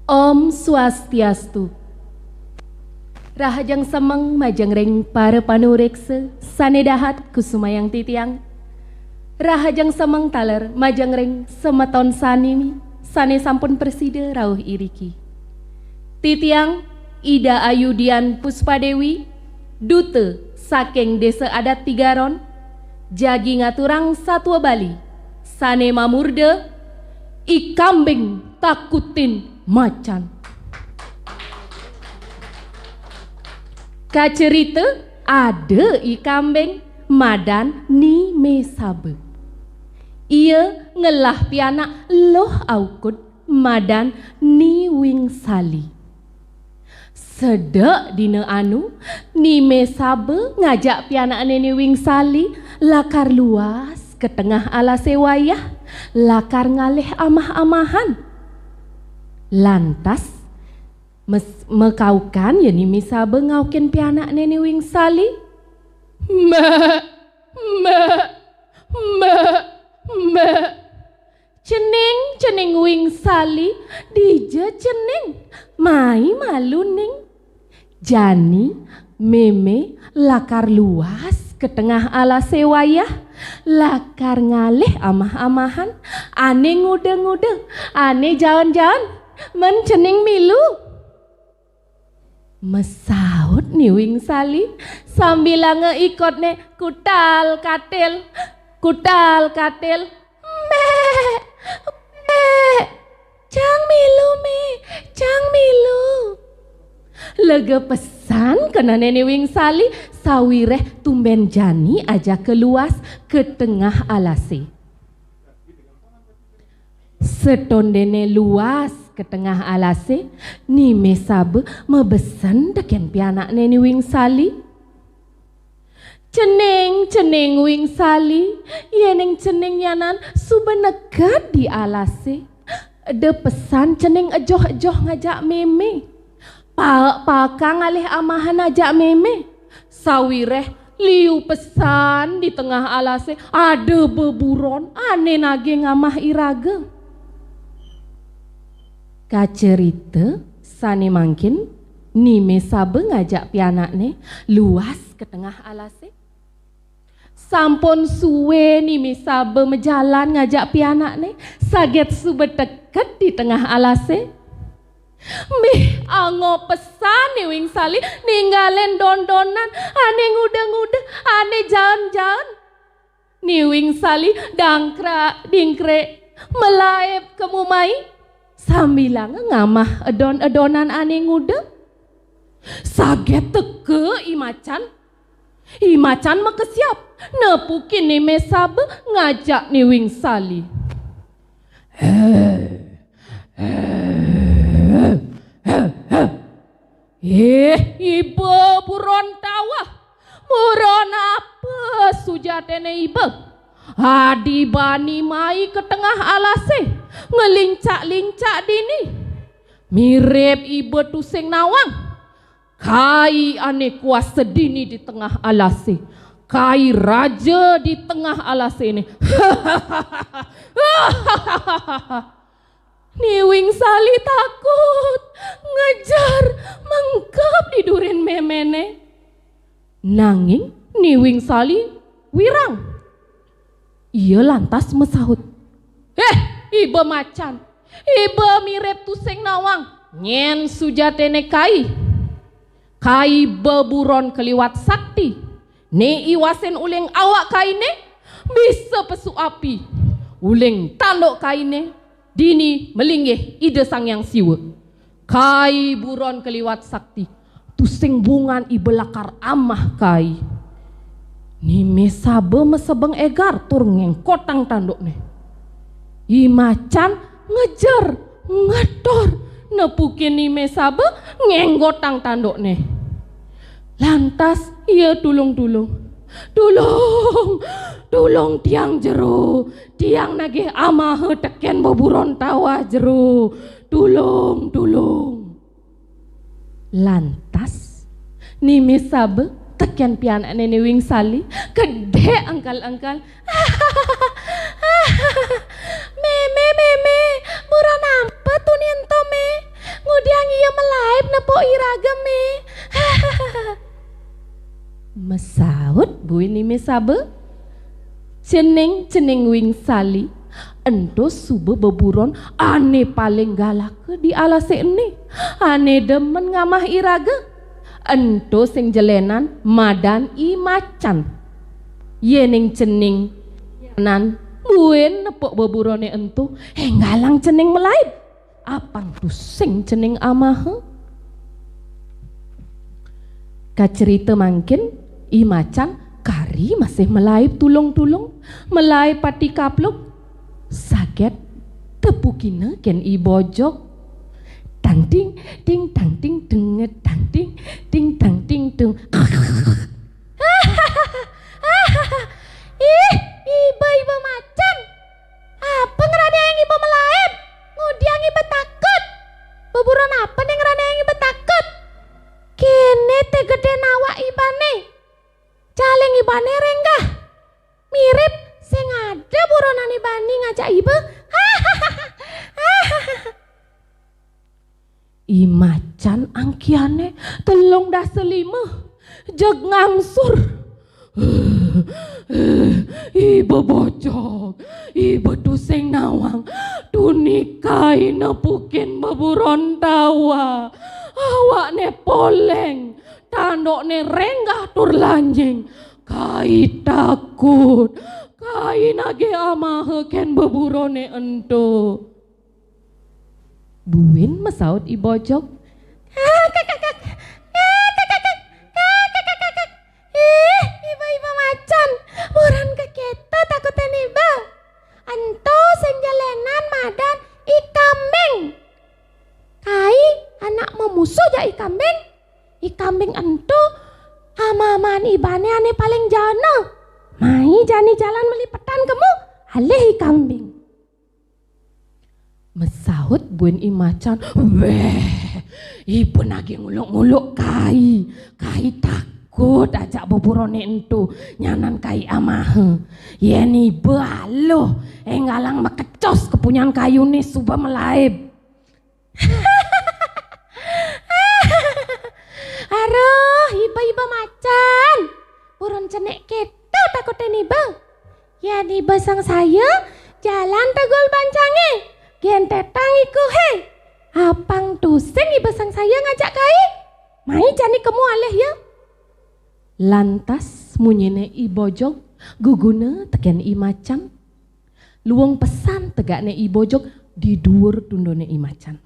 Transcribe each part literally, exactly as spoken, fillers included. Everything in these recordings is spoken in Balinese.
Om Swastiastu. Rahajeng semeng majeng ring para panureksa sane dahat kusumayang titiang. Rahajeng semeng taler majeng ring semeton sami sane sampun prasida rauh iriki. Titiang Ida Ayu Dian Puspadewi, duta saking Desa Adat Tigaron, jagi ngaturang satua Bali sane mamurda I Kambing Takutin Macan. Kacerita ada I Kambing madan Ni Mesaba. Ia ngelah pianak luh aukud madan Ni Wingsali. Sedek dina anu, Ni Mesaba ngajak pianakne Ni Wingsali lakar luas ka tengah alase wayah, lakar ngalih amah-amahan. Lantas, mes-, makaukan ya Ni Mesaba ngaukin pianakne Ni Wingsali. Mek, mek, mek, mek. Cening, cening Wingsali, dija cening? Mai malu ning. Jani meme lakar luas ka tengah alase wayah, lakar ngalih amah-amahan, ane nguda-nguda, ane jaen-jaen, men cening milu. Masaut Ni Wingsali, sambilanga ikotne kutal katil, kutal katil. Mek, mek, cang milu, Mek, cang milu. Lega pesan kenane Ni Wingsali, sawireh tumben jani ajaka luas ka tengah alase. Satondene luas ka tengah alase, Ni Mesaba mabesen teken pianakne Ni Wingsali. Cening, cening Wingsali, yening cening nyanan suba neked di alase. Eda pesan cening ejoh-ejoh ngajak meme. Paek-paekang ngalih amahan ajak meme. Sawireh liu pesan di tengah alase ada beburon ane nagih ngamah iraga. Kacerita sane mangkin, Ni Mesaba ngajak pianakne luas ka tengah alase. Sampun suwe Ni Mesaba majalan ngajak pianakne, saget suba teked di tengah alase. Mih, angob pesan Ni Wingsali ninggalin don-donan ane nguda-nguda, ane jaen-jaen. Ni Wingsali dangkrak-dingkrik, malaib kemu mai, sambilanga ngamah edon-edonan ane nguda. Saget teka I Macan. I Macan makesiab, nepukin Ni Mesaba ngajak Ni Wingsali. Ih, iba buron tawah. Buron apa sujatine iba? Adi bani mai ka tengah alase, ngelincak-lincak dini. Mirib iba tusing nawang. Kai ane kuasa dini di tengah alase. Kai raja di tengah alase ne. Ni Wingsali takut, ngejer, mengkeb di durin memene. Nanging Ni Wingsali wirang. Ia lantas masaut, "Eh, iba macan, iba mirib tusing nawang, nyen sujatine kai. Kai beburon kaliwat sakti, ne iwasin uling awak kaine bisa pesu api, uling tanduk kaine dini malinggih Ida Sang Hyang Siwa. Kai buron kaliwat sakti, tusing bungan iba lakar amah kai." Ni Mesaba masebeng egar tur ngengkotang tandukne. I Macan ngejer, ngetor, nepukin Ni Mesaba, ngenggotang tandukne. Lantas ia tulung-tulung, "Tulung, tulung tiang jero, tiang nagih amaha teken beburon tawah jero, tulung, tulung." Lantas Ni Mesaba teken pianakne Ni Wingsali, kedek engkal-engkal. "Meme, meme, buron apa tuni ento, Me? Buin Ni Mesaba, cening-cening Wingsali, ento suba beburon ane paling galaka di alase ene, ane demen ngamah iraga, ento sing jelenan madan I Macan. Yening cening nan buin nepuk beburone ento, enggalang cening malaib. Apang tusing cening amaha. Kacerita mangkin, I Macan kari masih malaib tulung-tulung, malaib pati kapluk. Saget tepukina ken I Bojog. Tang ting, ting tang ting, tenget tang ting, ting tang ting tung. Ih, iba-iba Macan. Apa ngraneang iba malaib? Ngudiang iba takut? Beburon apa ne ngraneang iba takut? Kene te gedene awak ibane. Jaling ibane renggah. Mirip sing ada buronan ibane ngajak iba. I Macan angkiane telung dasa lima, jeg ngangsur. Iba Bojog, iba tusing nawang. Tuni kai nepukin beburon tawa. Awakne poleng, tandukne renggah tur lanjing. Kai takut, kai nagih amaha ken beburone ento. Buin masaut I Bojog. Ih, iba-iba Macan, buron kaketa takute iba. Ento sing jelenan madan I Kambing. Kai anak mamusuh jak I Kambing. I Kambing ento ama-amaan ibane ane paling jana. Mai jani jalan meli petan kemu, alih I Kambing. Masaut buin I Macan, "Weh, iba nagih nguluk-nguluk kai. Kai takut ajak beburone ento, nyanan kai amaha. Yen iba aluh, enggalang makecos kepunyan kayune suba malaib." Aruh, iba-iba Macan. Buron cenik keta takute iba. Yen iba sangsaya, jalan tegul bancange, gentetang ikuhe. Apang tusing iba sangsaya ngajak kai. Mai jani kemu alih ya. Lantas munyine I Bojog guguna teken I Macan. Luung pesan tegakne I Bojog di duur tundune I Macan.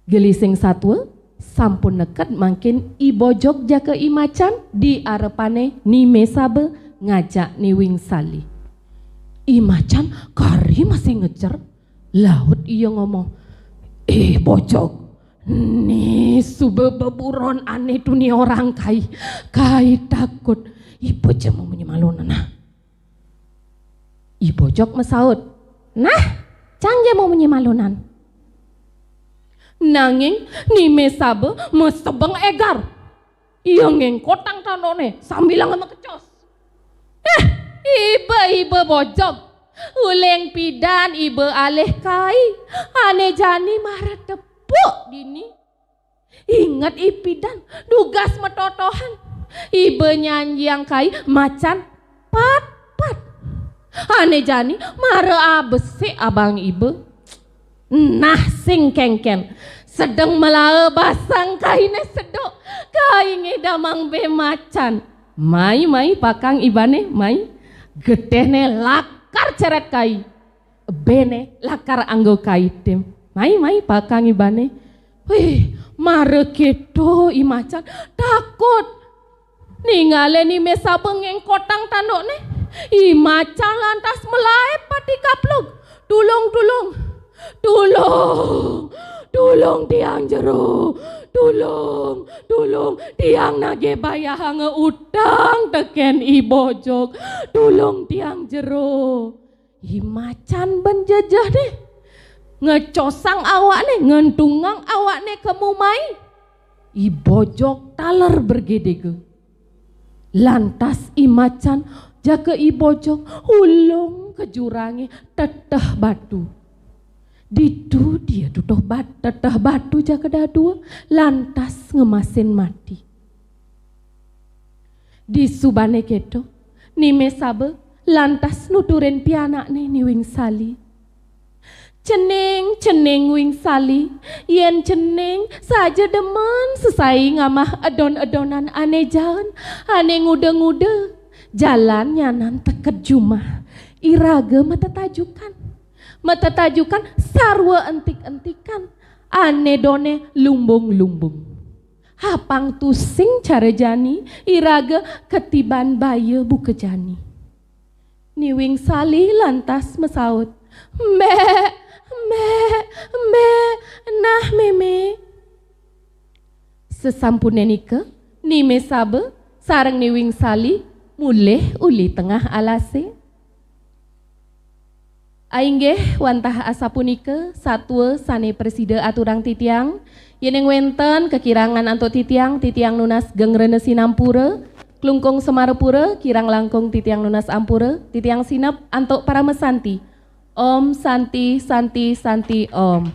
Gelising satua, sampun neked mangkin I Bojog jaka I Macan di arepane Ni Mesaba ngajak Ni Wingsali. I Macan kari masih ngejer, laut ia ngomong, "Eh, Bojog, ni suba beburon ane tuni orang kai, kai takut, iba ja mamunyi malu nenah." I Bojog masaut, "Nah, cang ja mamunyi malunan." Nanging Ni Mesaba masebeng egar. Ia ngengkotang tandukne sambilanga makecos. "Eh, iba-iba Bojog. Uling pidan iba alih kai. Ane jani mara tepuk dini. Inget ipidan, dugas matotohan. Iba nyanjiang kai macan pat-pat. Ane jani mara abesik abang iba. Nah, sing kengken. Sedeng melaa basang kaine seduk. Kai ngidamang be macan. Mai, mai, pakang ibane, mai. Getehne lakar ceret kai. Bene lakar anggo kai tim. Mai, mai, pakang ibane." Wih, mara keto I Macan takut. Ningale Ni Mesaba ngengkotang tandukne, I Macan lantas malaib pati kaplug. "Tulung, tulung. Tulung. Tulung tiang jero. Tulung, tulung. Tiang nagih bayahanga utang teken I Bojog. Tulung tiang jero." I Macan ben jejeh deh. Ngecosang awakne, ngentungang awakne kemu mai. I Bojog taler bergedega. Lantas I Macan jaka I Bojog ulung ka jurange teteh batu. Ditu dia tutuh bat-, teteh batu jaka dadua, lantas ngemasin mati. Disubane keto, Ni Mesaba lantas nuturin pianakne Ni Wing Sali. Cening, cening Wing Sali, yen cening saja demen sesai ngamah edon-edonan ane jaen, ane nguda-nguda. Jalan nyanan teked jumah, iraga matetajukan. Matetajukan sarwa entik-entikan, ane done lumbung-lumbung. Apang tusing cara jani, iraga ketiban baya buka jani. Ni Wing Sali lantas masaut, "Mbek, mbek, mbek, nah meme." Sesampune nika, Ni Mesaba sareng Ni Wing Sali mulih uli tengah alase. Ainggih wantah asapunika satua sane prasida aturang titiang, yening wenten kakirangan antuk titiang, titiang nunas gengrena sinampura, klungkung semarapura, kirang langkung titiang nunas ampura, titiang sineb antuk parama santi. Om Santi, Santi, Santi, Om.